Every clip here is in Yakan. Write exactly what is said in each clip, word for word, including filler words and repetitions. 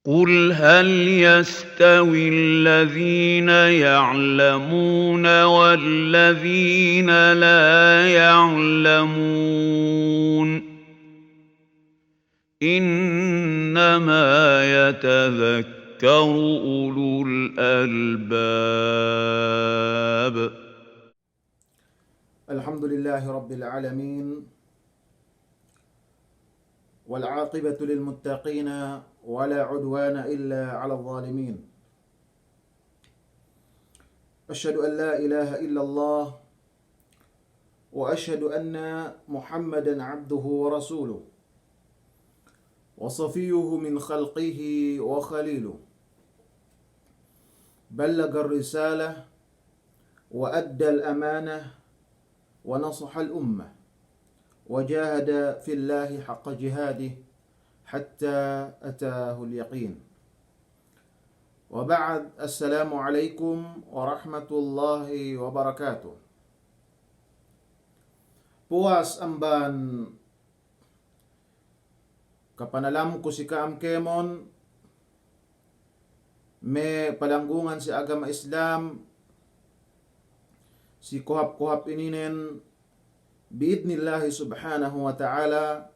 قل هل يستوي الذين يعلمون والذين لا يعلمون إنما يتذكر أولو الألباب. الحمد لله رب العالمين، والعاقبة للمتقين، ولا عدوان إلا على الظالمين. أشهد أن لا إله إلا الله، وأشهد أن محمدا عبده ورسوله، وصفيه من خلقه وخليله، بلغ الرسالة وأدى الأمانة ونصح الأمة وجاهد في الله حق جهاده حتى أتاه اليقين. وبعد، السلام عليكم ورحمة الله وبركاته. Puwas amban kapanalamku si ka'am kēmon, me' palanggungan si agama Islam, si kohap-kohap ininen, bi'idnillahi subhanahu wa ta'ala,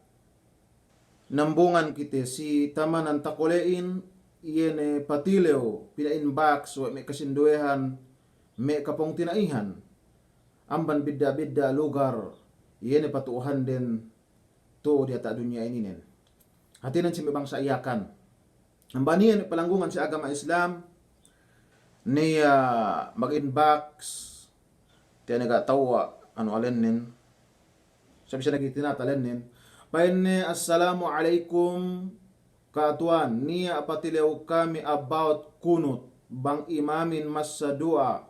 nambungan kite si tamanan takole'in, iye ne patilew, pina'in baks we' me' kasinduwehan, me' kapungtina'ihan, amban bidda'-bidda' lugar, iye ne patu'uhanden, tu'u diyata' dunya ininen. Hātinen si me' bangsa Yakan. Amban iye ne palanggungan si agama Islam, niya' mag-inbox, tiya' ne ga' tawwa' anu alennen, sa' bisan ne ga'i tinata' alennen. Pa'inne, "Assalamu alaikum, Ka' Tuwan, niya' patilew kami about kunut, bang imamin massa du'a.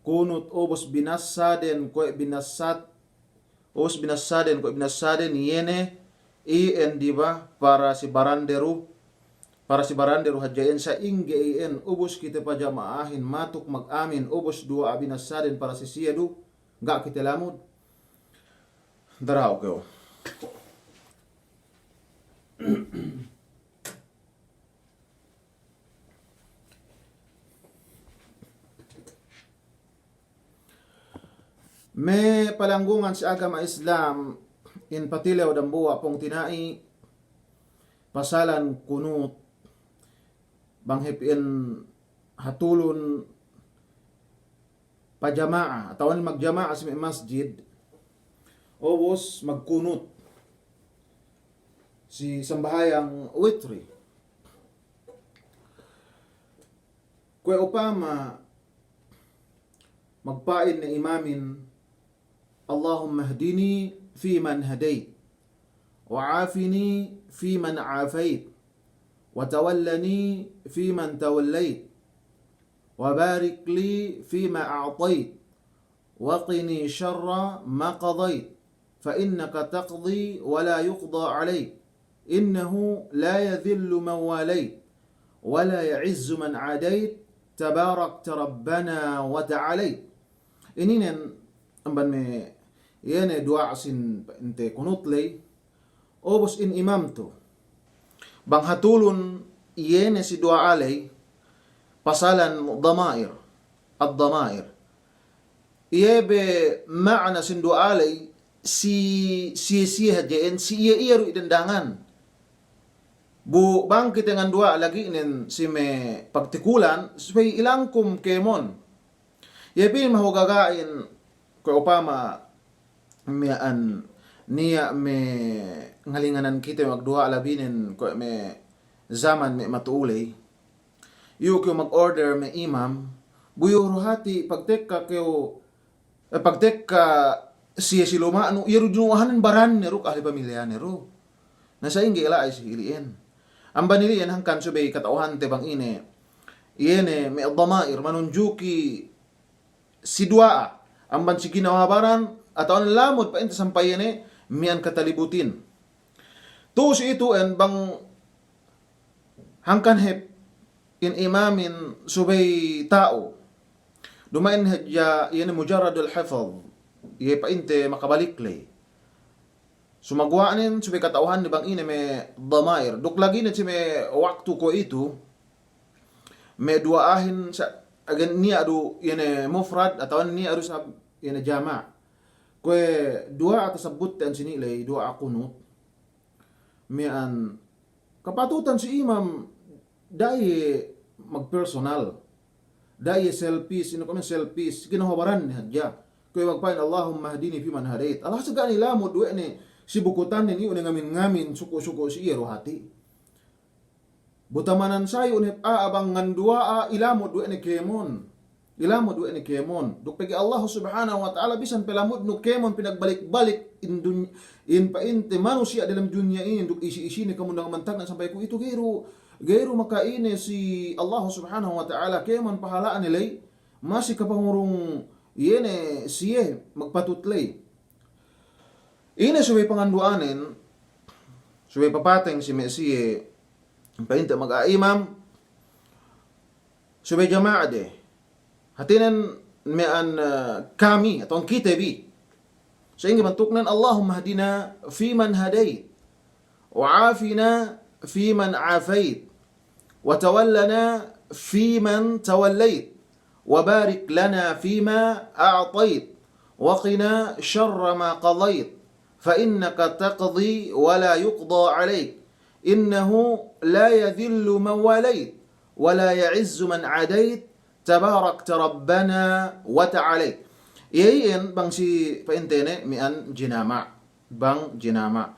Kunut ubus binassaden kuwe' binassat, ubus binassaden kuwe' binassaden, iye ne, iyan di ba, para si baranderu, para si baranderu hadja iyan sa'ingge iyan, ubus kite pajama'ahin matuk mag-amin, ubus du'a binassaden para si siye du, ga' kite lamud." Dara'u kew. Me' palanggungan si agama Islam, in patilew dambuwa' pungtina'i pasalan kunut, bang hep in hatulun pajama'a, atawa magjama'a si me' masjid, ubus magkunut si sambahayang witri. Kuwe' upama magpa'in ne imamin, اللهم اهدني فيمن هديت، وعافني فيمن عافيت، وتولني فيمن توليت، وبارك لي فيما أعطيت، وقني شر ما قضيت، فإنك تقضي ولا يقضى عليك، إنه لا يذل من واليت، ولا يعز من عاديت، تباركت ربنا وتعاليت. Ininen amban me' iye ne duwa'a sin pa'inte kunut ley, ubus in imam tu. Bang hatulun iye ne si duwa'a ley, pasalan dama'ir, ad-dama'ir. Iye be ma'ana sin duwa'a ley, si, si, siye hadja iyan, si iye, iye du idendangan. Bu bang kite nganduwa'a lagi' nen si me' pagtikulan, supaya ilangkum kēmon. Iye pī mahuga' ga'in, kuwe' upama miya'an niya' me' ngalinganan kite magduwa'a labinen kuwe' me' zaman me' matu'u ley. Iyu' kew mag-order me' imam, bu iyu' du hati' pagtekka kew, eh, pagtekka siye si luma'nu, iye du dinuwa'ahanen baranne du, ahli pamilyane du. Na sa'ingge la'i si ili'en. Amban ili'en hangkan subey kata'uhante bang ine, iye ne me' dama'ir manunjuki si duwa'a, amban si ginawa baran, atawa lamud pa'inte sampay iye ne miya'an katalibutin. Tu'u si itu'en bang hangkan hep in imamin subey ta'u. Duma'in hadja iye ne mujarradul hifz. Iye pa'inte makabalik ley. Sumaguwa'nen subey kata'uhanne bang ine me' dama'ir. Duk lagi' ne si me' waktu kuwe'itu, me' duwa'ahin sa, agen niya' du iye ne mufrad atawa niya' du sab iye ne jama'. Kuwe' duwa'a tasabbut te'en sini ley, duwa'a kunut. Miya'an kapatutan si imam, da'a iye magpersonal. Da'a iye selfish, ine kuwe' me' selfish, ginawa baranne hadja. Kuwe' magpa'in, "Allahummahdini fiman hadait." Alhasil ga' ne ilamud we' ne si bukutannen iyu' ne ngamin-ngamin, suku'-suku' si iye du hati'. Bu tamanan sayu' ne hep a'a bang nganduwa'a, ilamud we' ne kēmon. Ilamud we' ne kēmon. Duk pegge' Allahu Subhanahu wa Ta'ala bisan pe lamudnu kēmon pinagbalik-balik in duny-, in pa'inte manusiya' dalem dunya inin duk isi-isine kamundang mantagna sampay kuwe'itu ga'i du, ga'i du maka'ine si Allahu Subhanahu wa Ta'ala kēmon pahala'ne ley, masi kapangurung iye ne siye magpatut ley. Ine subey panganduwa'anen, subey papateng si me' siye, pa'inte mag-, a, imam, subey jama'a de. Hātinen miya'an, eh, kami, atawa kite bi. Sa'ingge bantuknen, "Allahummahdina fiman hadait, wa afina fiman afait, wa tawallana fiman tawallait." وبارك لنا فيما أعطيت وقنا شر ما قضيت فإنك تقضي ولا يقضى عليك إنه لا يذل من واليت ولا يعز من عاديت تباركت ربنا وتعاليت. Iye iyan bang si pa'intene miya'an jinama', bang jinama'.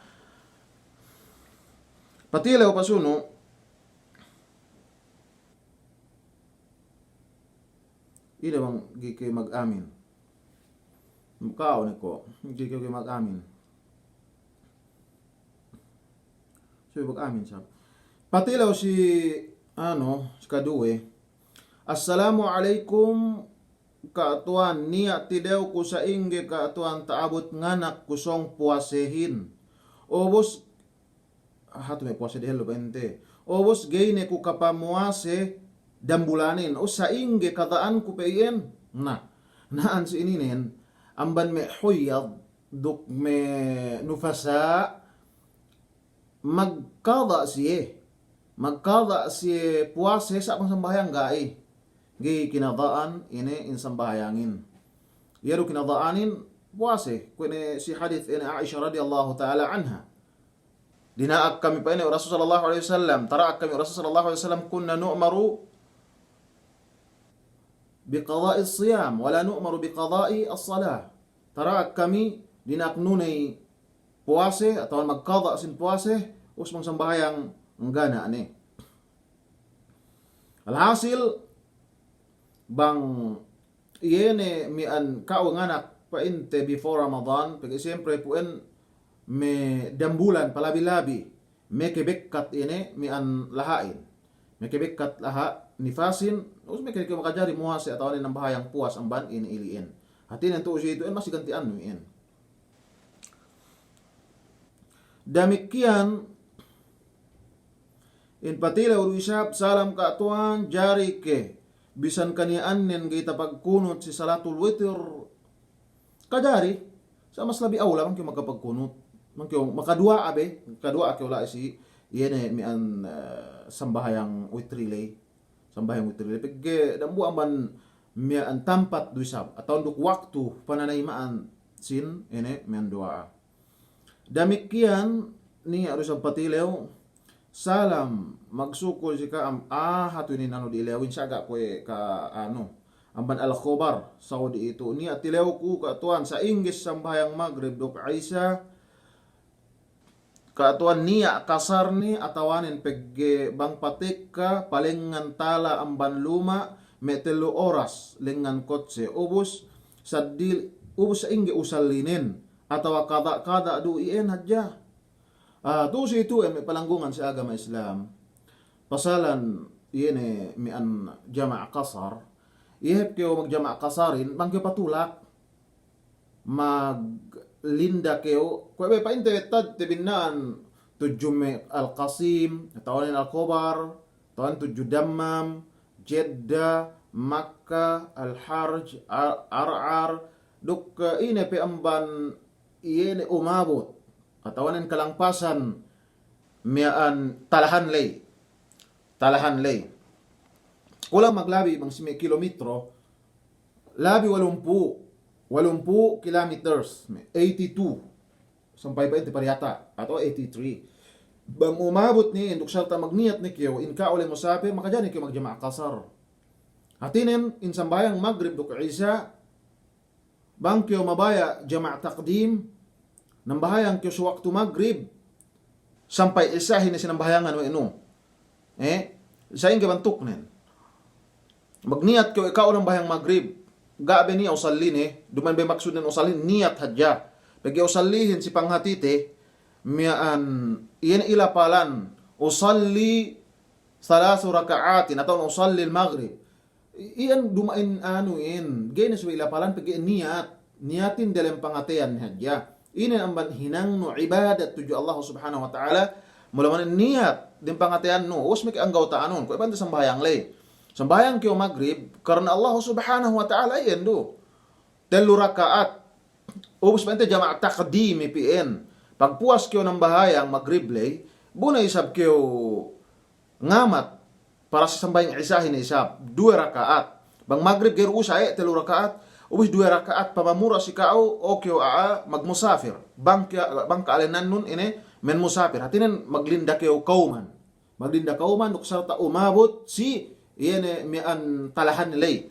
Patilew pasunu', ine bang ga'i ke mag-amin? Ka'u ne ko', ga'i ke mag-amin. Subey mag-amin sab. Patilew si, anu, si kaduwe. Assalamu alaikum, Ka' Tuwan, niya' tilewku sa'ingge Ka' Tuwan ta'abut nganak ku sōng puwasehin. Ubus hatu me' puwase dehellu pa'inte. Ubus ga'i ne ku kapamuwase dambulanin. Ubus sa'ingge kada'anku pe iyan. Na, na'an si ininen, amban me' huyyad duk me' nufasa, magkada' siye. Magkada' siye puwase sa' bang sambahayang ga'i. Ga'i kinada'an ine in sambahayangin. Iye du kinada'anin puwase. Kuwe' ne si hadis ine Aisha radiyallahu ta'ala anha. Dina'ak kami pa'inne Rasul sallallahu alaihi wasallam, tara'ak kami Rasul sallallahu alaihi wasallam, kunna nu'maru biqada'is siyam, wa la nu'maru biqada'is salah. Tara'ak kami dina'ak nuney puwase, atawa magkada' sin puwase, ubus bang sambahayang ga' ne. Alhasil, bang iye ne miya'an ka'u nganak pa'inte before Ramadan, pegge' siyempre pu'en me' dambulan palabi-labi, meke bekkat ine miya'an laha'in. Meke bekkat laha' nifasin, ubus meke ke makajari muwase atawa ne nambahayang puwas amban ine ili'in. Hātinen tu'u si itu'en masi ganti'annu iyan. Damikkiyan, in patilew du isab, salam Ka' Tuwan, jari ke bisan kaniya'annen ga'i tapagkunut si salatul witr. Kajari, sa' mas labi awla bang kew makapagkunut. Bang kew makaduwa'a be, kaduwa'a kew la'i si, iye ne miya'an, eh, sambahayang witri ley. Sambahayang witri ley. Pegge' dambuwa' amban miya'an tampat du isab. Atawa duk waktu pananayma'an sin ine miya'an duwa'a. Damikkiyan niya' du isab patilew, salam, magsukul si ka'am, ah, hatu inin anu diilewin, saga' kuwe' ka anu, amban Al-Khobar, Saudi itu. Niya' tilewku Ka' Tuwan, sa'ingge sambahayang magrib duk isa, Ka' Tuwan, niya' kasarne atawanen pegge' bang patekka palengngan tala amban luma' me' tellu oras lengngan kotse, ubus saddili, ubus sa'ingge usallinen, atawa kada'-kada' du iyan hadja. Ah, tu'u si itu'en me' palanggungan si agama Islam. Pasalan iye ne miya'an jama' kasar. Iye hep kew magjama' kasarin, bang kew patulak. Maglinda kew, kuwe' be pa'inte wettad te binna'an tudju me' Al-Qasim, atawanen Al-Khobar, atawanen tudju Dammam, Jeddah, Makkah, Al-Harj, Ar-, Ar'ar, duk, eh, ine pe amban iye ne umabut. atawa nen kalangpasan miya'an Talahan ley. Talahan ley. Kulang maglabi bang si me' kilometro, labi walumpū', walumpū' kilometers, me' eighty-two. Sampay pa'inte pariyata', atawa eighty-three. Bang umabut ne, duk sarta' magniyat ne kew, in ka'u ley musafir, makajari ne kew magjama' kasar. Hātinen, in sambahayang magrib duk isa, bang kew mabaya' jama' takdim, nambahayang kew si waktu magrib, sampay isahin ne sinambahayangan we' nu. Eh, sa'ingge bantuknen. Magniyat kew, ka'u nambahayang magrib. Ga' be niya' usalline, duma'in be maksudnen usalline, niyat hadja. Pegge' usallihin si panghātite, miya'an, iyan ilapalan, usalli thalathu raka'atin, atawa usallil magrib. I-, iyan duma'in anu in, ga'i ne subey ilapalan pegge' niyat. Niyatin diyalem pangateyan hadja. Ine amban hinangnu ibadat tudju Allah Subhanahu wa Ta'ala, mula-mula niyat dem pangateyannu, ubus meke anggawta'anun, kuwe' pa'inte sambahayang ley. Sambahayang kew magrib, karna Allah Subhanahu wa Ta'ala iyan du. Tellu raka'at. Ubus pa'inte jama' takdim ipi'en. Pagpuwas kew nambahayang magrib ley, bu ne isab kew ngamat, para si sambahayang isahin isab, duwe raka'at. Bang magrib ga'i du usa, eh, tellu raka'at, ubus duwe raka'at pamamura si ka'u, o kew a'a magmusafir. Bang ke-, bang ka'alenannun ine men musafir. Hātinen maglinda kew kawman. Maglinda kawman, duk sarta' umabut si, iye ne miya'an Talahan ley.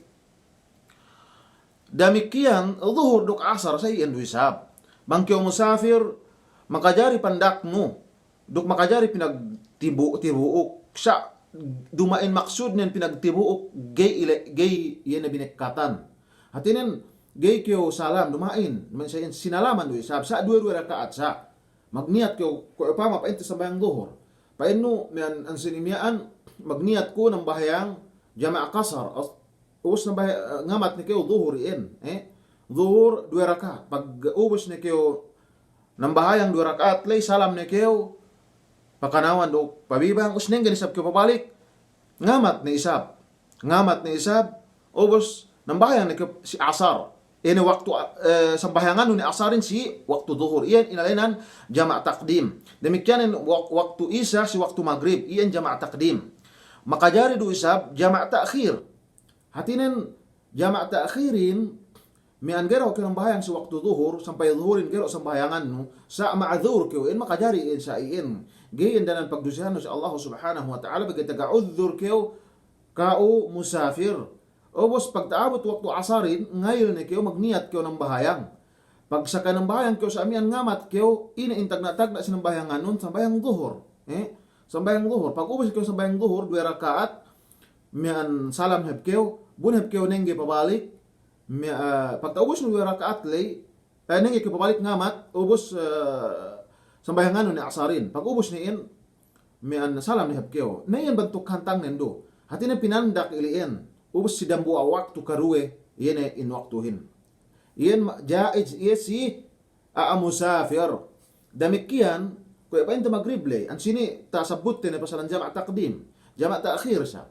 Damikiyan, Duhur duk Asar sa iyan du isab. Bang kew musafir, makajari pandaknu, duk makajari pinagtibu-, tibu'uk, sa' duma'in maksudnen pinagtibu'uk, ga'i ile-, ga'i iye ne binekkatan. Hātinen, ga'i kew salam, duma'in, duma'in sa iyan sinalaman du isab, sa' duwe-duwe raka'at sa'. Magniyat kew, kuwe' upama pa'inte sambahayang Duhur. Pa'innu, miya'an, ansini miya'an, magniyat ku nambahayang jama' kasar, as-, Ubus nambah-, eh, ngamat ne kew Duhur iyan, eh. Duhur duwe raka'at. Pag ubus ne kew nambahayang duwe raka'at ley, salam ne kew pakanawan duk pabibang, ubus nengge ne isab kew pabalik, ngamat ne isab. Ngamat ne isab, ubus nambahayang ne kew si Asar. Ine waktu, eh, sambahayangannu ne Asarin si waktu Duhur. Iyan inalenan jama' takdim. Damikiyan in wak-, waktu Isa si waktu Magrib, iyan jama' takdim. Makajari du isab jama' ta'khir. Hātinen jama' ta'khirin, miya'an ga'i du kew nambahayang si waktu Duhur, sampay Duhurin ga'i du sambahayangannu, sa' ma'dzur kew, in makajari in sa' iyan. Ga'i in danan pagdusehannu si Allah Subhanahu wa Ta'ala, pegge' taga udzur kew, ka'u musafir. Ubus pagta'abut waktu Asarin, ngayil ne kew, magniyat kew nambahayang. Pagsakay nambahayang kew sa' miya'an ngamat kew, ine in tagna'-tagna' sinambahayangannun, sambahayang Duhur. Eh? Sambahayang Duhur. Pag ubus kew sambahayang Duhur, duwe raka'at, miya'an salam hep kew, bu ne hep kew nengge pabalik, miya-, eh, pagta'ubusnu duwe raka'at ley, eh, nengge kew pabalik ngamat, ubus, eh, sambahayangannu ne Asarin. Pag ubus ne in, miya'an salam ne hep kew. Ne iyan bantuk hantangnen du. Hātinen pinandak ili'in. Ubus si dambuwa' waktu karuwe, iye ne in waktuhin. Iyan ma-, jaiz iye si a'a musafir. Damikiyan, kuwe' pa'inte Magrib ley. Ansini tasabutte ne pasalan jama' takdim. Jama' ta'khir sa'.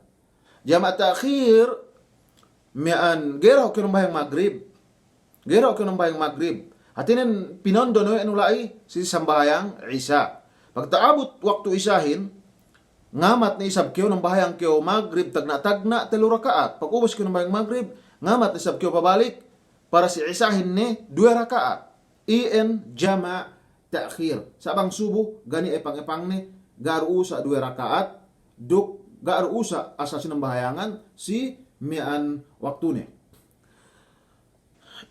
Jama' ta'khir, miya'an ga'i du kew nambahayang Magrib. Ga'i du kew nambahayang Magrib. Hātinen pinondo ne we' nu la'i si sambahayang Isa. Pagta'abut waktu Isahin, ngamat ne isab kew nambahayang kew Magrib tagna'-tagna' tellu raka'at. Pag ubus kew nambahayang Magrib, ngamat ne isab kew pabalik, para si Isahin ne duwe raka'at. Iyan jama' ta'khir. Sa' bang subu, ga' niya' epang-epangne, ga' du usa' duwe raka'at, duk ga' du usa' asal sinambahayangan si miya'an waktune.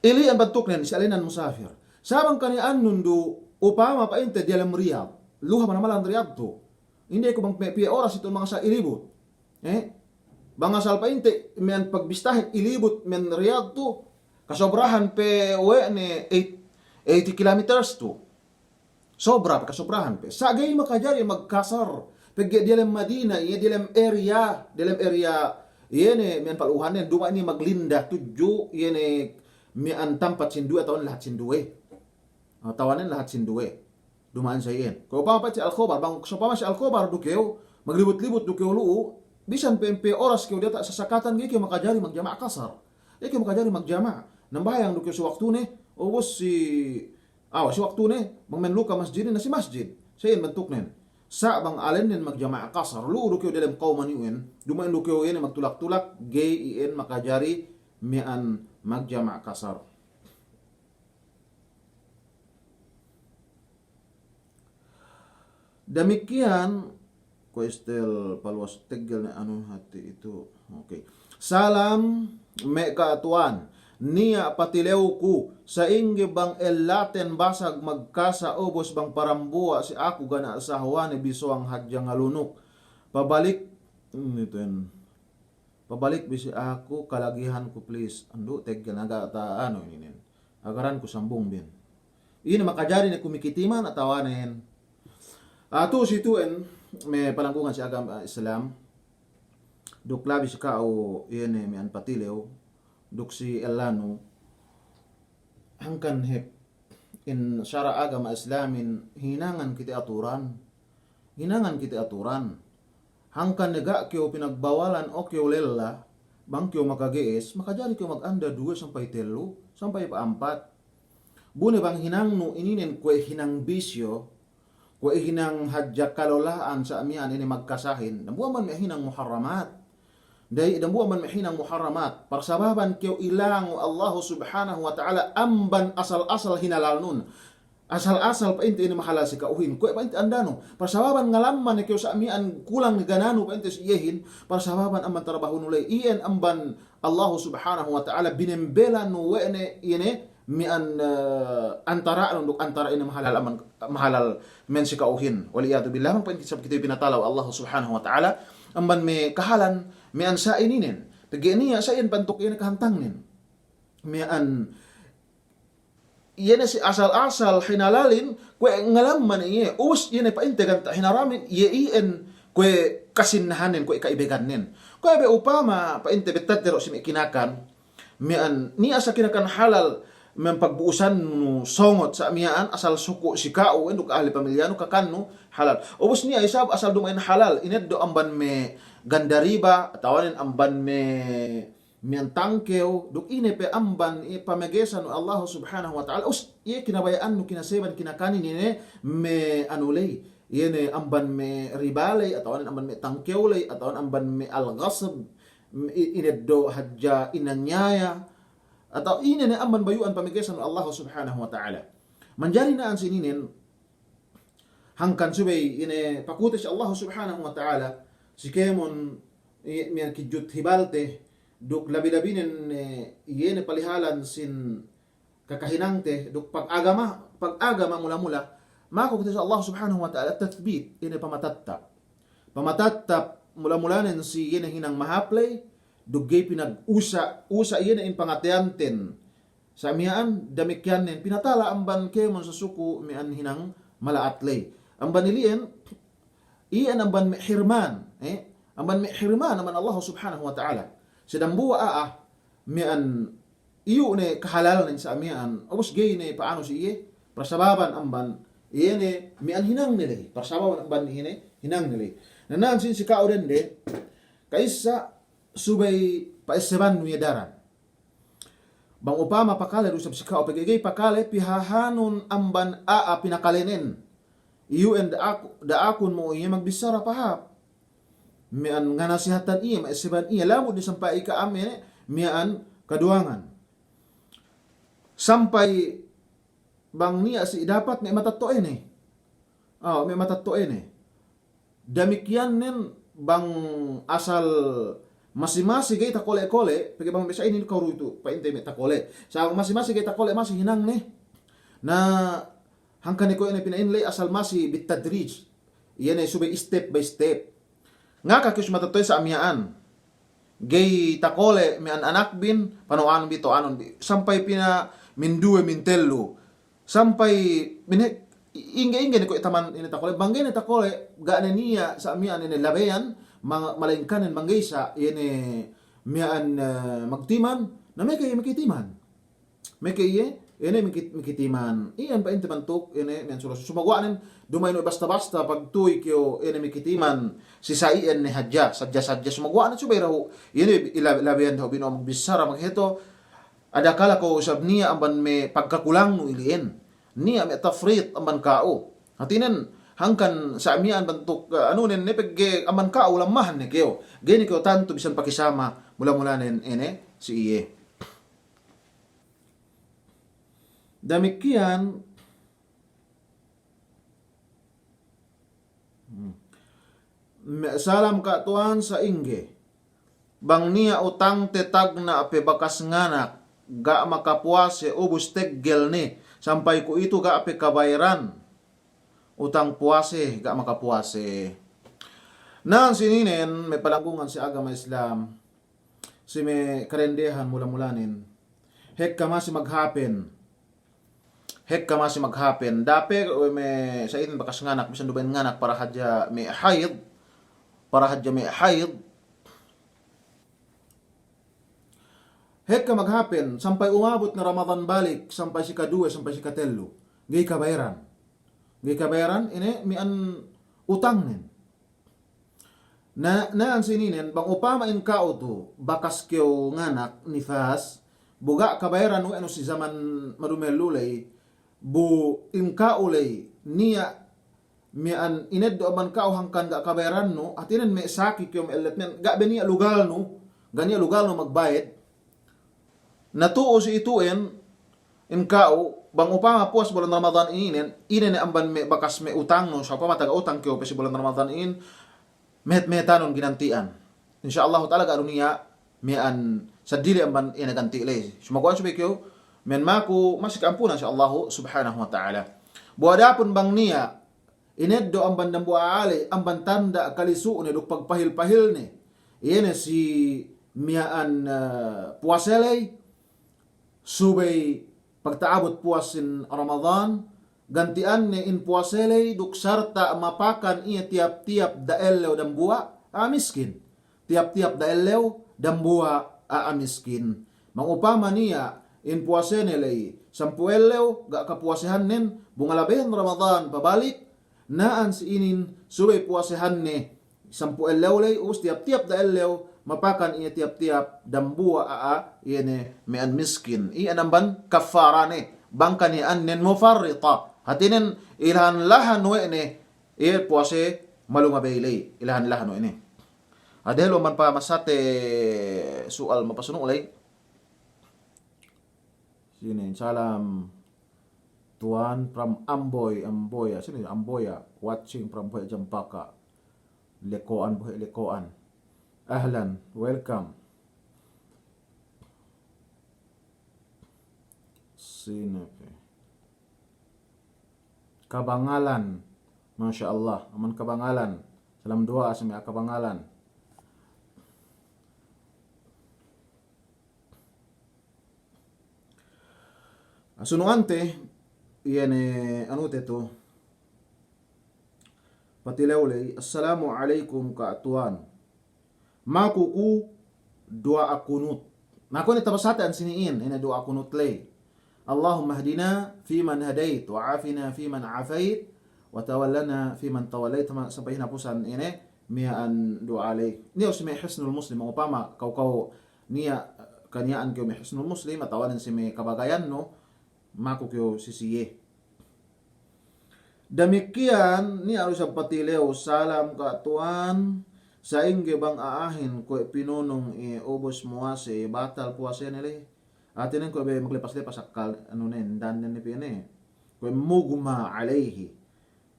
Ili'in bantuknen si alenan musafir. Sa' bang kaniya'annun du upama pa'inte diyalem Riyadh. Luha manamalan Riyadh tu. Inde ku bang me' piye oras itu mangasa ilibut. Eh? Bang asal pa'inte men pagbistahin ilibut men Riyadh tu, kasobrahan pe we' ne eight, eighty kilometers tu. Sobra pe, kasobrahan pe. Sa' ga'i makajari magkasar. Pegge' diyalem Madina, iye diyalem area, diyalem area, iye ne men paluhanen, duma'in maglinda tudju, iye ne miya'an tampat sinduwe, atawa lahat sinduwe. Atawa nen lahat sinduwe. Duma'in sa iyan. Kuwe' upama pa'in si Al-Khobar, bang sopama si Al-Khobar du kew, maglibut-libut du kew lu'u, bisan pe, pe oras kew diyata' sasakatan, ga'i kew makajari magjama' kasar. Ga'i kew makajari magjama'. Nambahayang du kew si waktune, ubus si Awa, si waktune, bang men luka masjidin, na si masjid. Sa iyan bantuknen. Sa' bang alennen magjama' kasar, lu'u du kew delem kawman iyu'en, duma'in du kew iye ne magtulak-tulak, ga'i iyan makajari miya'an magjama' kasar. Damikkiyan, kuwe' istel paluwas teggel ne anu hati itu. Oke. Salam me' ka'atuwan. Niya' patilewku, sa'ingge bang ellaten basag magkasa ubus bang parambuwa' si aku ga' ne sahwane bisowang hadja ngalunuk. Pabalik, hmm, itu en. Pabalik bi si aku kalagihanku, please. Andu' teggel ne ga' ta anu ininen. Agaranku sambung bin. Ine makajari ne ku mikitiman atawanen. Atu si tu'en me' palanggungan si agama Islam. Duk labi si ka'u iye ne miya'an patilew. Duk si ellanu. Hangkan hep in sara' agama Islamin hinangan kite aturan. Hinangan kite aturan. Hangkan ne ga' kew pinagbawalan o kew lella, bang kew makage'es, makajari kew maganda duwe sampay tellu, sampay pa'ampat. Bu ne bang hinangnu ininen kuwe' hinang bisyo, kuwe' hinang hadja kalola'an sa' miya'an ine magkasahin. Dambuwa' amban me' hinang muharramat. Da'i dambuwa' amban me' hinang muharramat. Parsababan kew ilang we' Allahu Subhanahu wa Ta'ala amban asal-asal hinalalnun. Asal-asal pa'inte ine mahalal si ka'uhin. Kuwe' pa'inte andanu. Parsababan ngalamma ne kew sa' miya'an kulang ne gananu pa'inte si iyehin. Parsababan amban tarbahunu ley. Iyan amban Allahu Subhanahu wa Ta'ala binembelan we' ne iye ne miya'an, eh, antara'nun duk antara ine mahalal amban mahalal men si ka'uhin. Wal iyadu billah, bang pa'in kite pinatala we' Allahu Subhanahu wa Ta'ala amban me' kahalan miya'an sa' ininen. Pegge' niya' sa' iyan bantuk iye ne kahantangnen. Miya'an iye ne si asal-asal hinalalin, kuwe' ngalamma ne iye, ubus iye ne pa'inte ganta' hinaramin, iye iyan kuwe' kasinnahannen, kuwe' ka'ibegannen. Kuwe' be upama pa'inte bettadde du si me' kinakan, miya'an niya' sa' kinakan halal, miya'an pagbu'usannu songot sa' miya'an asal suku' si ka'u, duk ahli pamilyanu kakannu halal. Ubus niya' isab asal duma'in halal, ineddo' amban me' ganda riba, atawanen amban me' miya'an tangkew, duk ine pe amban iye pamegesan we' Allahu Subhanahu wa Ta'ala, us, iye kinabaya'annu kinaseban kinakanin ine me' anu ley, iye ne amban me' riba ley, atawanen amban me' tangkew ley, atawanen amban me' al-ghasb, i-, ineddo' hadja inanyaya, atawa ine ne amban bayu'an pamegesan we' Allahu Subhanahu wa Ta'ala. Manjari na'an si ininen, hangkan subey ine pakute si Allahu Subhanahu wa Ta'ala, si kēmon i-, miya'an kijut hibalte, duk labi-labinen, eh, iye ne palihalan sin kakahinangte, duk pagagama, pagagama mula-mula, maku kite si Allahu Subhanahu wa Ta'ala tathbit, ine pamatattap. Pamatattap mula-mulanen si iye ne hinang mahāp ley, duk ga'i pinag-usa', usa' iye ne in pangateyanten. Sa' miya'an damikkiyannen pinatala amban kēmon sasuku' miya'an hinang mala'at ley. Amban ili'en, iyan amban me' hirman, eh? Amban me' hirman amban Allahu Subhanahu wa Ta'ala. Si dambuwa' a'a miya'an iyu' ne kahalalnen sa' miya'an, ubus ga'i ne pa'anu si iye, parsababan amban iye ne miya'an hinangne ley, parsababan amban iye ne hinangne ley. Na na'an sin si ka'u dende, ka'issa subey pa'essebannu iye daran. Bang upama pakale du isab si ka'u pegge' ga'i pakale, pihahanun amban a'a pinakalenen. Iyu'en da'ak-, da'akun mo'o iye magbissara pahāp. Miya'an nganasihatan iye, ma'esseban iye, lamud ne sampay ka'am iye ne miya'an kaduwangan. Sampay bang niya' si dapat me' matetto'ene. Ah, me' matetto'ene. Damikkiyannen bang asal masi-masi ga'i takole'-kole', pegge' bang bisan inin karu itu, pa'inte me' takole'. Sa' masi-masi ga'i takole', masi hinangne. Na hangkan ne kuwe' ine pina'in ley asal masi bitadrij. Iye ne subey step by step. Ngaka kew si matetto'e sa' miya'an. Ga'i takole' miya'an anakbin, pano'anun bi, to'anun bi. Sampay pina minduwe, mintellu. Sampay mine-, ingge-ingge ne kuwe' taman ine takole', bang ga'i ne takole', ga' ne niya' sa' miya'an ine labeyan, ma-, malaingkanen bang ga'i sa' iye ne miya'an, eh, magtiman, na meke iye mikitiman. Meke iye, ine mikit-, mikitiman. Iyan pa'inte bantuk, ine miya'an sura-, sumaguwa'nen, duma'in we' basta-basta pagtuy kew, ine mikitiman, si sa' iyan ne hadja, sadja-sadja sumaguwa'nen subey dahu', ine ila-, labeyan dahu' bino'o magbissara magheto, adakala kew isab niya' amban me' pagkakulangnu ili'en. Niya' me' tafrit amban ka'u. Hātinen hangkan sa' miya'an bantuk, eh, anunen ne pegge' amban ka'u lammahan ne kew. Ga'i ne kew tantu bisan pakisama mula-mulanen ine si iye. Damikkiyan, hmm. Me', salam Ka' Tuwan, sa'ingge bang niya' utangte tagna' pe bakas nganak, ga' makapuwase, ubus teggel ne, sampay kuwe'itu ga' pe kabayaran utang puwase, ga' makapuwase. Na, si ininen me' palanggungan si agama Islam, si me' kadendehan mula-mulanen, hekka masi maghapen. Hekka masi maghapen. Da'a pe, we' me' sa'inin bakas nganak, bisan du ba'in nganak, para hadja me' hayd. Para hadja me' hayd. Hekka maghapen, sampay umabut ne Ramadan balik, sampay si kaduwe, sampay si katellu. Ga'i kabayaran. Ga'i kabayaran, ine, miya'an utangnen. Na, na'an si ininen, bang upama in ka'u tu, bakas kew nganak, nifas, bu ga' kabayaran we' nu si zaman madumellu ley, bu in ka'u ley, niya' miya'an ineddo' amban ka'u hangkan ga' kabayarannu, hātinen me' saki kew me' ellet miya'an, ga' be niya' lugalnu, ga' niya' lugalnu magbayed, Na tu'u si itu'en, in ka'u, bang upama puwas bulan Ramadan inin, ine ne amban me' bakas me' utangnu, sa'upama taga utang kew pe si bulan Ramadan inin, mehet-mehetanun ginanti'an. Insya Allahu ta'ala ga' du niya' miya'an seddili amban iye ne ganti' ley. Sumaguwa' subey kew, miya'an maku masi ka'ampunan si Allahu subhanahu wa ta'ala. Bu adapun bang niya' ineddo' amban dambuwa' a'a ley, amban tanda' kalisu'ne duk pagpahil-pahilne. Iye ne si miya'an, eh, puwase ley, subey pagta'abut puwas sin Ramadan, ganti'anne in puwase ley duk sarta' mapakan iye tiyap-tiyap da'ellew dambuwa' a'a miskin. Tiyap-tiyap da'ellew dambuwa' a'a miskin. Bang upama niya' in puwasene ley sampū' ellew, ga' kapuwasehannen, bu ngalabehen Ramadan pabalik, na'an si inin subey puwasehanne sampū' ellew ley, ubus tiyap-tiyap da'ellew, mapakan iye tiyap-tiyap dambuwa' a'a, iye ne miya'an miskin. Iye ne amban kaffarane, bang kaniya'annen mufarrita. Hātinen ilahan-lahan we' ne, iye puwase malumabey ley, ilahan-lahan we' ne. Adelu amban pamasate su'al mapasunu' ley. Sine, salam tuwan from Amboy, Amboya. Sine, Amboya, watching from Amboya Jampaka. Leko'an, Bohe' Leko'an. Ahlan, welcome. Sine pe. Kabangalan. Masya Allah, amban Kabangalan. Salam duwa'a si me' a'a Kabangalan. Sunu'ante, iye ne anute tu. Patilew ley, "Assalamu alaikum Ka' Tuwan. Maku ku duwa'a kunut." Na, kuwe' ne tabasate ensini'in, ine duwa'a kunut ley. "Allahumma hdina fiman hadait, wa afina fiman afait, wa tawallana fiman tawallait." Tama-, sampay hinapusan ine, miya'an duwa'a ley. Niya' si me' Hisnul Muslim, upama kaw-kaw niya', kaniya'an kew me' Hisnul Muslim, atawa nen si me' kabagayannu, maku kew si siye. Damikkiyan, niya' du isab patilew, "Salam Ka' Tuwan, sa'ingge bang a'ahin kuwe' pinunung iye ubus muwase, batal puwasene ley?" Hātinen kuwe' be maglepas-lepas akkal, anu nen, dannen ne pe ne. Kuwe' mughma alaihi.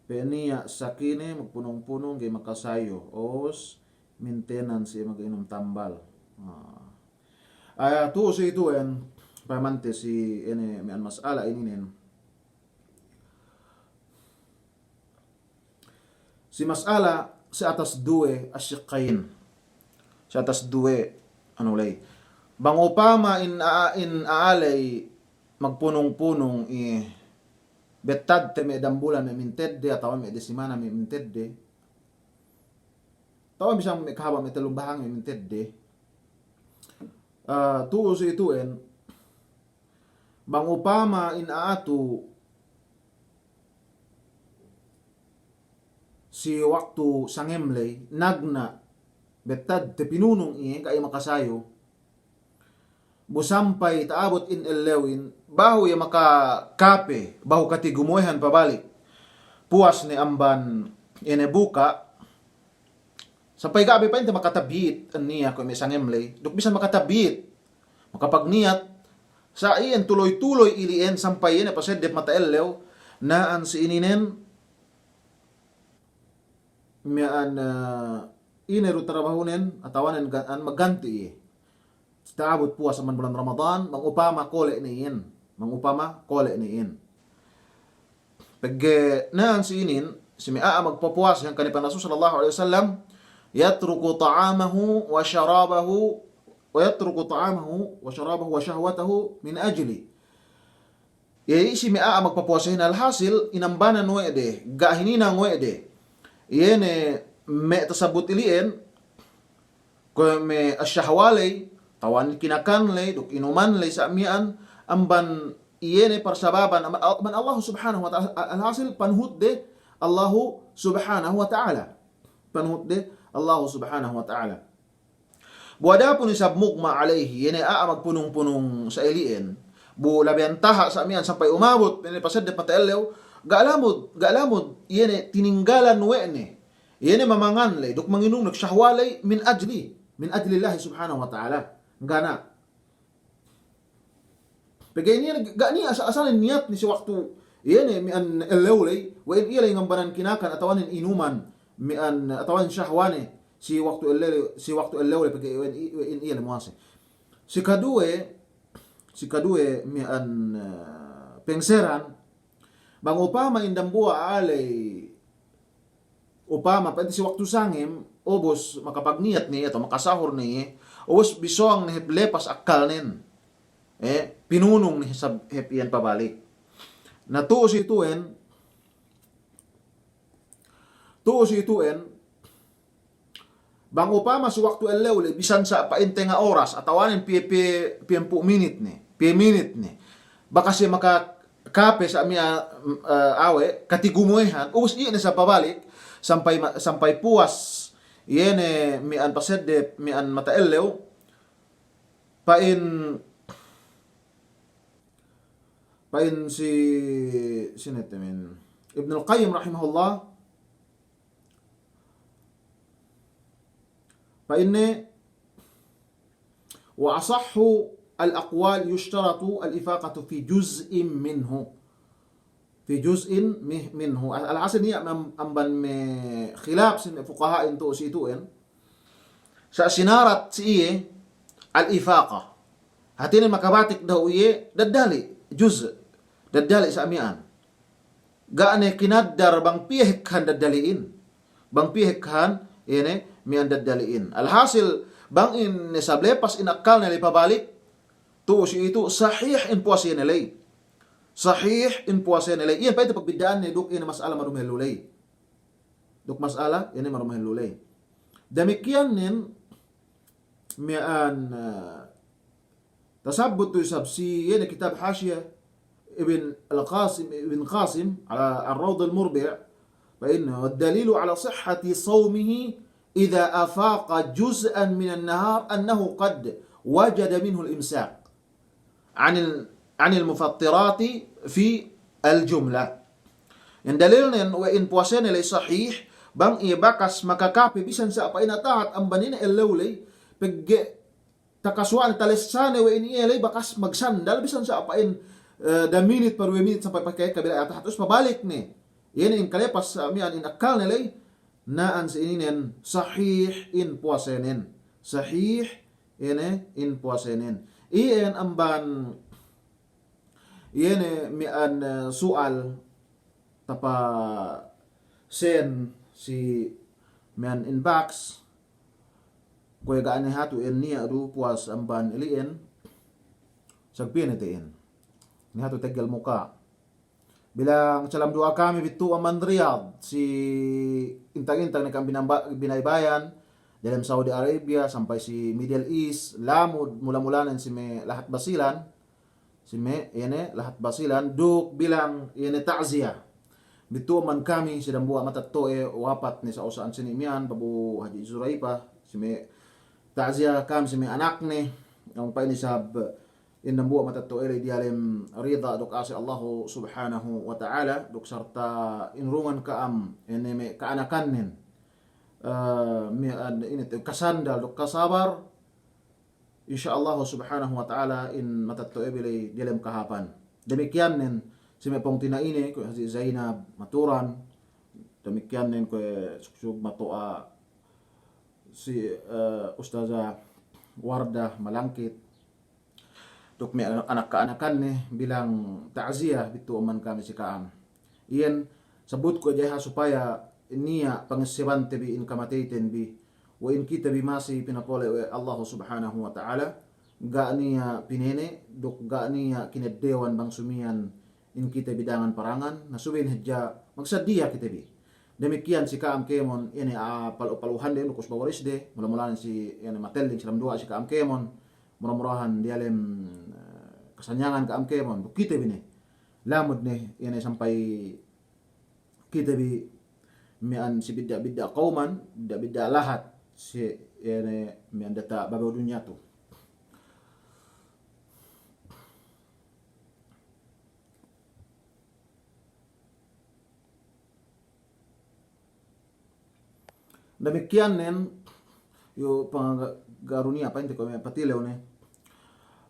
Pe niya' sakine magpunung-punung ga'i makasayu, ubus maintenance iye, mag'inum tambal. Ah. Aya, tu'u si itu'en, payamante si ine miya'an mas'ala ininen. Si mas'ala, si atas duwe asyiqqayn. Si atas duwe, anu ley. Bang upama in a-, in a'a ley magpunung-punung iye, bettadte me' dambulan me' mintedde, atawa me' desimana me' mintedde. Atawa bisan me' kahaba' me' tellum bahang me' mintedde. Ah, tu'u si itu'en, bang upama in a'a tu si waktu sangem ley, nagna' bettadte pinunung iye, ga'i makasayu. Bu sampay ta'abut in ellewin, bahu iye makakape, bahu katigumuwehan pabalik. Puwas ne amban ine buka', sampay ga' be pa'inte makatabyit, niya' kuwe' me' sangem ley, duk bisan makatabyit, makapagniyat, sa' iyan tuloy-tuloy ili'en sampay iye ne paseddep mata ellew, na'an si ininen, miya'an, eh, ine du tarabahunen, atawanen ga-, an magganti' iye. Ta'abut puwas amban bulan Ramadan, bang upama kole' ne iyan. Bang upama kole' ne iyan. Pegge' na'an si inin, si me' a'a magpapuwasa hangkan ne pa'in Rasul sallallahu alaihi wasallam, "Yatruku ta'amahu wa sharabahu, wa yatruku ta'amahu wa sharabahu wa shahwatahu min ajli." Iye si me' a'a magpapuwasahin, alhasil, inambanan we' de, ga' hininang we' de. Iye ne me' tasabbut ili'en, kuwe' me' asyahwa ley, atawanen kinakan ley, duk inuman ley sa' miya'an, amban iye ne parsababan, amban, amban Allahu Subhanahu wa Ta'ala, alhasil panuhut de Allahu Subhanahu wa Ta'ala. Panuhut de Allahu Subhanahu wa Ta'ala. Bu adapun isab mughma alayhi, iye ne a'a magpunung-punung sa ili'en, bu labeyan taha' sa miya'an sampay umabut, iye ne paseddep mata ellew, ga' lamud, ga' lamud, iye ne tininggalan we' ne, iye ne mamangan ley, duk manginum, duk sahwa ley, min ajli, min ajlillahi subhanahu wa ta'ala. Ga' na. Pegge' niya' ga' niya' asa-, asal niyat ne si waktu, iye ne miya'an ellew ley, we' in iye ley ngambanan kinakan, atawanen inuman, miya'an, atawanen sahwa ne, si waktu ellew, si waktu ellew ley pegge' we' in i-, we' in iye ley muwase. Si kaduwe, si kaduwe miya'an, eh, pengseran, bang upama in dambuwa' a'a ley, upama, pa'inte si waktu sangem, ubus makapagniyat ne iye, atawa makasahur ne iye, ubus bisowang ne hep lepas akkalnen. Eh, pinunung ne isab hep iyan pabalik. Na tu'u si itu'en, tu'u si itu'en, bang upama si waktu ellew ley, bisan sa' pa'in tenga' oras, atawanen piye, piye, piye mpū' minit ne, piye minit ne. Bakas iye makakape sa' miya', eh, awe', katigumuwehan, ubus iye ne sa' pabalik, sampay ma-, sampay puwas, iye ne miya'an paseddep, miya'an mata ellew, pa'in, pa'in si, sine te min, Ibnul Qayyim rahimahullah, pa'inne, وأصح الأقوال يشترط الإفاقة في جزء منه. في جزء مه-، منه. Al-, alhasil niya' am-, amban me' khilaf sin me' fuqaha'in tu'u si itu'en. Sa' sinarat si iye al-ifaqa. Hātinen makabatik dahu' iye daddali', juz'. Daddali' sa' miya'an. Ga' ne kinaddar bang piye hekkahan daddali'in. Bang piye hekkahan, iye ne, miya'an daddali'in. Alhasil, bang in ne sab lepas in akkalne ley pabalik, tu'u si itu sahih in puwasene ley. Sahih in puwasene ley. Iyan pa'inte pagbidda'anne duk iye ne mas'ala marumehellu ley. Duk mas'ala, iye ne marumehellu ley. Damikiyannen, miya'an, eh, tasabbut tu isab si, iye ne kitab Hashiya Ibn al-Qasim, Ibn Qasim, ala Ar-Rawd al-Murbi', pa'inne, والدليل على صحة صومه إذا أفاق جزءا من النهار أنه قد وجد منه الإمساك عن ال-، عن المفطرات في الجملة. In dalilnen we' in puwasene ley sahih, bang iye bakas makakape bisan sa' pa'in atahat amban ine ellew ley, pegge' takasuwa'ne talessane we' in iye ley bakas magsandal bisan sa' pa'in, eh, da minit pa duwe minit sampay pake kabila'e atahat, ubus pabalik ne. Iye ne in kalepas sa' miya'an in akkalne ley, na'an si ininen sahih in puwasenen. Sahih ine in puwasenen. Iyan amban, iye ne miya'an, eh, su'al tapa-send si miya'an inbox. Kuwe' ga' ne hatu iyan niya' du puwas amban ili'en, sagpiye ne te'in. Niya' hatu teggel muka'. Bilang salam du'a kami bittu' amban Riyadh, si intang-intang ne kam binamba-, binaybayan, dalem Saudi Arabia sampay si Middle East, lamud mula-mulanen si me' lahat Basilan, si me', iye ne, lahat Basilan, duk bilang, iye ne, ta'ziya. Bittu' amban kami, si dambuwa' matetto'e, wapat ne sa'usa'an sini' miya'an, Babu Haji Zuraipa, si me' ta'ziya kami, si me' anakne, Ampa inin sab in dambuwa' matetto'e ley diyalem rida duk ase' Allahu Subhanahu wa Ta'ala, duk sarta inurungan ka'am, ine me' ka'anakannen, eh, me' an-, ine te, kasandal duk kasabar, insya Allahu Subhanahu wa Ta'ala in matetto'e bi ley diyalem kahāpan. Damikkiyannen si me' pungtina'ine, kuwe' Haji Zainab Maturan, damikkiyannen kuwe' suksuk mato'a si, eh, Ustazah Wardah Malangkit, duk me' anak-, anak-ka'anakanne bilang ta'ziyah bitu amban kami si ka'am. Iyan sabutku hadja supaya niya' pangessebante bi in kamateyten bi, we' in kite bi masi pinapole' we' Allahu Subhanahu wa Ta'ala, ga' niya' pinene', duk ga' niya' kineddewan bang sumiyan in kite bi dangan parangan, na subey hadja magsadiya kite bi. Damikkiyan si ka'am kēmon, iye ne, ah, palu-, paluhande duk usba warisde, mula-mulanen si, iye ne, Matelling, salam duwa'a si ka'am kēmon, mura-murahan diyalem, eh, kasanyangan ka'am kēmon, duk kite bi ne. Lamud ne, iye ne, sampay kite bi miya'an si bidda'-bidda' kawman, bidda'-bidda' lahat, si, iye ne, miya'an diyata' babew dunya tu. Damikkiyannen, yu' pangga-, garu niya' pa'inte kuwe' me' patilew ne.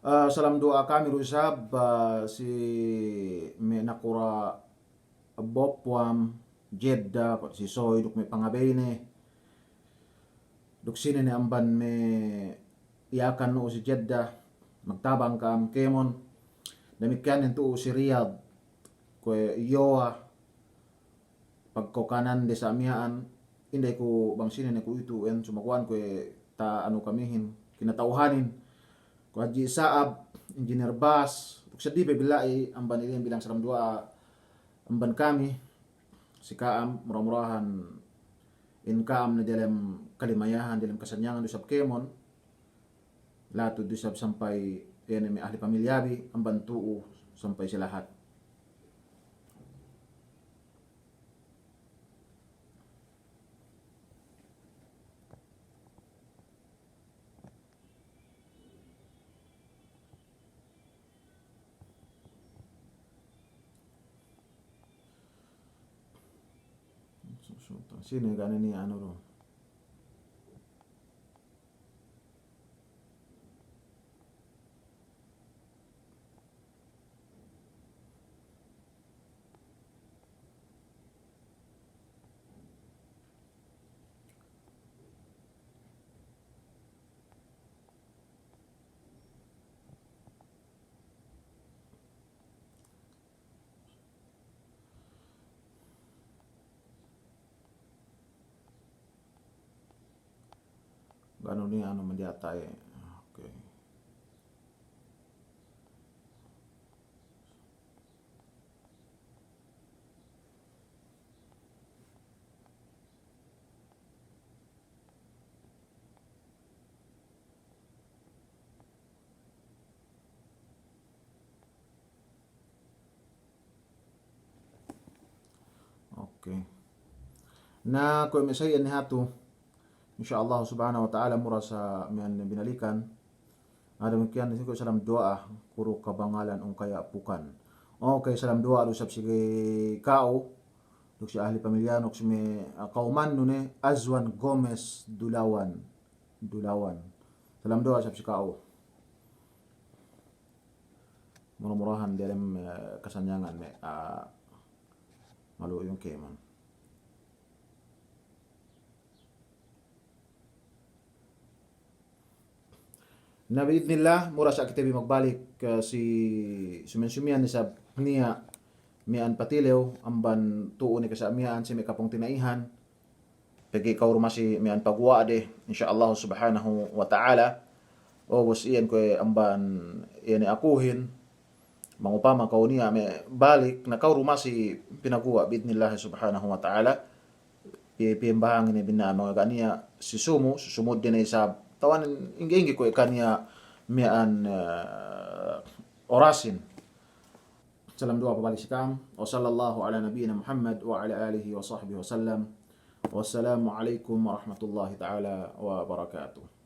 Eh, salam duwa'a kami du isab, eh, si me' nakura' Bopwam, Jeddah, si Soy, duk me' pangabeyne. Duk sine ne amban me' Yakan nu'u si Jeddah, magtabang ka'am kēmon. Damikkiyannen tu'u si Riyadh, kuwe' Yowa, pagkokanande sa' miya'an, inday ku bang sine ne ku itu, en sumaguwa'an kuwe' ta'anu kamihin, kinata'uhanin. Kuwe' Haji Sa'ab, Engineer Bas, duk seddi pe bila'i amban ilihin bilang salam duwa'a amban kami, si ka'am, mura-murahan in ka'am ne diyalem kalimayahan, diyalem kasanyangan du isab kēmon, lahat du isab sampay, iye ne me' ahli pamilya bi, amban tu'u sampay si lahat. Sine ga' ne niya' anu du. Ga' nu niya' anu me' diyata' e. Oke. Oke. Na, kuwe' me' sa iyan ne hatu. Insya Allah subhanahu wa ta'ala mura sa miya'an binalikan. Na, damikkiyan ne si kuwe' salam duwa'a, Kuru Kabangalan, Ungkaya' Pukan. Oke, salam duwa'a du isab si ka'u. Duk si ahli pamilya, duk si me', ah, kawmannu ne, Azwan Gomez Dulawan. Dulawan. Salam duwa'a isab si ka'u. Mura-murahan diyalem, eh, kasanyangan me', ah, malu'u iyun kēmon. Na bi'idnillah, mura sa kite bi magbalik, eh, si sumiyan-sumiyan isab niya' miya'an patilew, amban tu'u ne ke sa miya'an si me' kapungtina'ihan. Pegge' ka'u du masi miya'an paguwa'de, insya Allah subhanahu wa ta'ala. Ubus iyan kuwe' amban iyan akuhin, bang upama ka'u niya' me' balik, na ka'u du masi pinaguwa' bi'idnillah subhanahu wa ta'ala. Pi-, piyembahangin ne bina'an manga ga' niya' si sumu, si sumudde ne isab. Tawanin ingge-ingge kuwe' kaniya' miya'an, eh, orasin. Salam duwa'a pabalik si ka'am. Wa sallallahu ala nabiyyina Muhammad wa ala alihi wa sahbihi wa sallam. Wassalamu alaikum warahmatullahi ta'ala wabarakatuh.